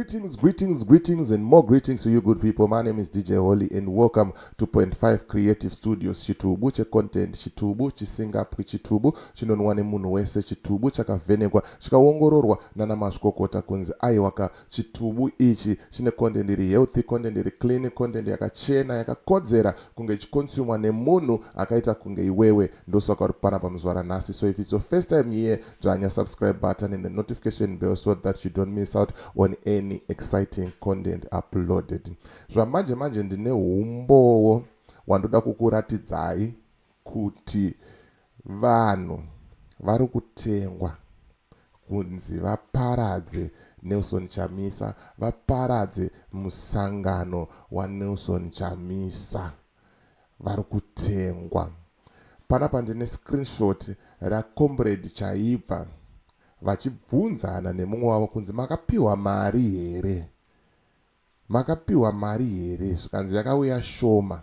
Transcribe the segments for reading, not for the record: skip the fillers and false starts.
Greetings, greetings, greetings, and more greetings to you good people. My name is DJ Holly and welcome to Point 5 Creative Studios. Chitubu checontent, chitubu chisingapwi, chitubu chinonwa nemunhu wese, chitubu chakavhenekwa, chikaongororwa nana mazvikokota kunzi aiwaka chitubu ichi chine content iri healthy, content iri clean, content yakachena, yakakodzera kunge ichiconsumwa nemunhu akaita kunge iwewe. Ndosaka uri panapa muzuva ranhasi. So if it's your first time here, dzvanya subscribe button and the notification bell so that you don't miss out on any exciting content uploaded. Zvamanje manje ndine humbowo wandoda kukuratidzai kuti vanhu vari kutengwa kunzi vaparadze Nelson Chamisa, vaparadze musangano waNelson Chamisa. Vari kutengwa. Panapa ndine screenshot raComrade Chaibva vachibvunzana nemumwe wavo kunzi makapiwa mari here? Makapiwa mari here? Zvikanzi yakauya shoma.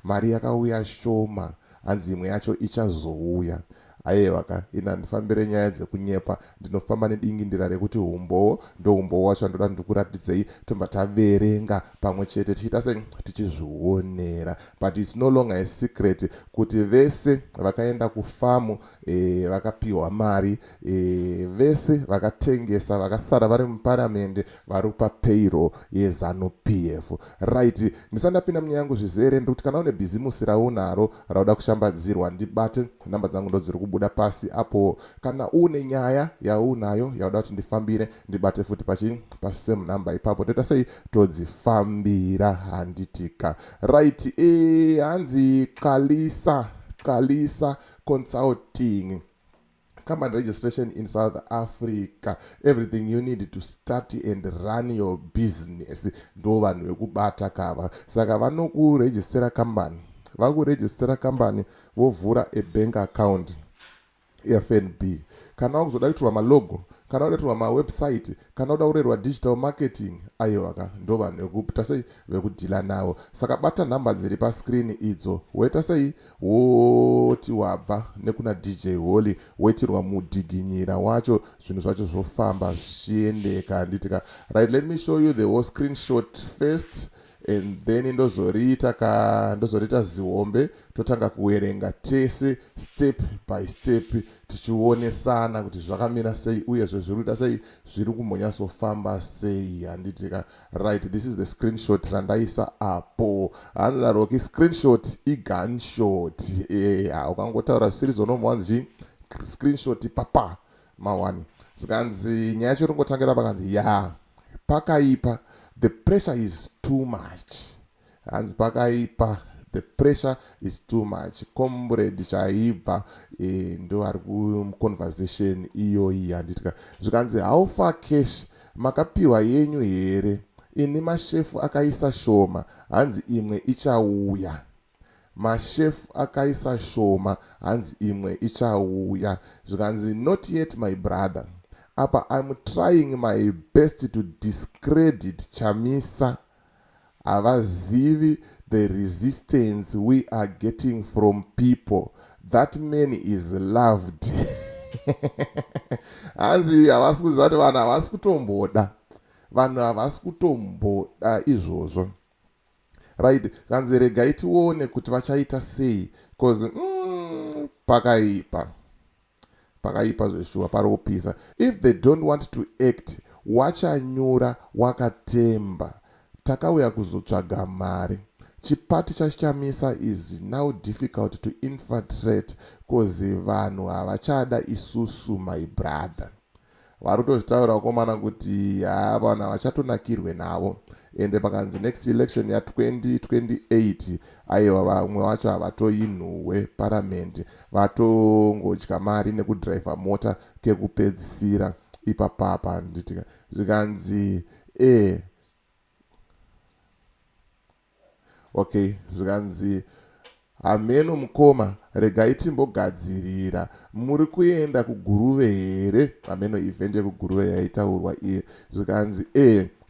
Mari yakauya shoma, hanzi imwe yacho ichazouya. Aiwa ka, ini handifambire nyaya dzekunyepa, ndinofamba nedingindira rekuti humbowo ndohumbowo wacho andoda ndikuratidzei, tobva taverenga pamwe chete tichiita se tichizvionera. But it's no longer a secret kuti vese vakaenda kufamu vakapiwa mari, vese vakatengesa vakasara vari muparamende vari kupa payroll yeZanu PF. Right, ndisati ndapinda munyaya yangu zvizere, ndikuti kana une bhizimusi raunaro rauda kushambadzirwa, ndibate. Nhamba dzangu ndo dziri kubuda pasi apo. Kana une nyaya yaunayo yauda kuti ndifambire, ndibate futi pachi pasame number ipapo. Toita sei? Todzifambira, handitika? Right, hanzi Qalisa, Qalisa Consulting, company registration in South Africa, everything you need to start and run your business. Ndo vanhu vekubata kava. Saka vanokurejistera kambani, vakurejistera kambani, vovhura a bank account FNB. Kana wakuzoda kuitirwa malogo, kana uda kuitirwa mawebsite, kana uda kurerwa digital marketing, aiwa ka, ndo vanhu vekuita sei, vekudhila navo. Saka bata nhamba dziri pascreen idzo, woita sei, woti wabva nekuna DJ Holly, woitirwa mudhiginyira wacho, zvinhu zvacho zvofamba zvichiendeka, handitika? Right, let me show you the whole screenshot first and then ndozoriita ka, ndozoriita zihombe, totanga kuverenga tese step by step, tichionesana kuti zvakamira sei, uyezve zviri kuita sei, zviri kumbonyatsofamba sei, handitika? Right, this is the screenshot randaisa apo. Hanzi naRoki, "Screenshot igunshot." Ukangotaura zvisiri zonomwanzi chi screenshot papa ma1. Zvikanzi nyaya yacho ringotangira pakanzi ya pakaipa, the pressure is too much. Hanzi pakaipa, the pressure is too much. Comrade Chaibva ndo ari kuconversation iyoyi, handitika? Zvikanzi, "How far cash? Makapiwa yenyu here? Ini mashefu akaisa shoma, hanzi imwe ichauya. Mashefu akaisa shoma, hanzi imwe ichauya." Zvikanzi, "Not yet, my brother. Apa I'm trying my best to discredit Chamisa. Havazivi the resistance we are getting from people. That man is loved." Hanzi havasi kuziva kuti vanhu havasi kutomboda, vanhu havasi kutomboda izvozvo. Right, kanzi regai tione kuti vachaita sei, cause pakaipa, pakaipa zveshuwa, pari kupisa. "If they don't want to act, wachanyura wakatemba. Takauya kuzotsvaga mari. Chipati chaChamisa is now difficult to infiltrate, cause vanhu havachada isusu, my brother." Vari kutozvitaura vakomana kuti ha, vanhu havachatonakirwe navo. Ende pakanzi next election ya2028, aiwa, vamwe vacho havatoinhuhwe paramende, vatongodya mari nekudhiraivha mota kekupedzisira ipapapa, nditika? Zvikanzi okay, zvikanzi, "Hameno mukoma, regai timbogadzirira. Muri kuenda kuGuruve here?" Hameno event yekuGuruve yaitaurwa iye. Zvikanzi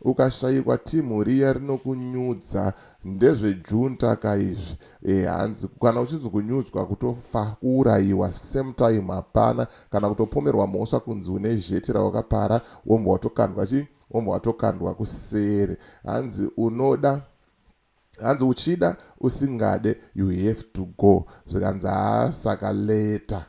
ukashayikwa timu riya rinokunyudza, ndezvejunta kaizvi. Hanzi kana uchinzi kunyudzwa, kutofa, kuurayiwa same time. Hapana kana kutopomerwa mhosva kunzi une zheti rawakapara, wombwa watokandwa chi Wobva watokandwa kuseri. Hanzi unoda, hanzi uchida usingade, you have to go. Zvikanzi haa, saka later,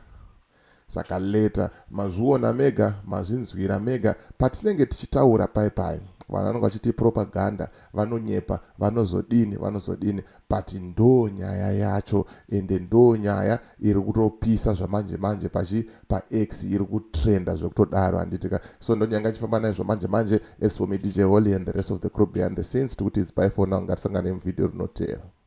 saka later. Mazviona mega, mazvinzwira mega. Patinenge tichitaura pai pai, vanhu vanonge vachiti propaganda, vanonyepa, vanozodini, vanozodini, but ndo nyaya yacho, ende ndo nyaya iri kutopisa zvamanje manje pachi paX, iri kutrenda zvekutodaro, handitika? So ndo nyanga ichifamba nayo zvamanje manje. As for me, DJ Holly, and the rest of the crew behind the scenes, tikuti it's bye for now. Ngatisangane muvhidhiyo rinoteera.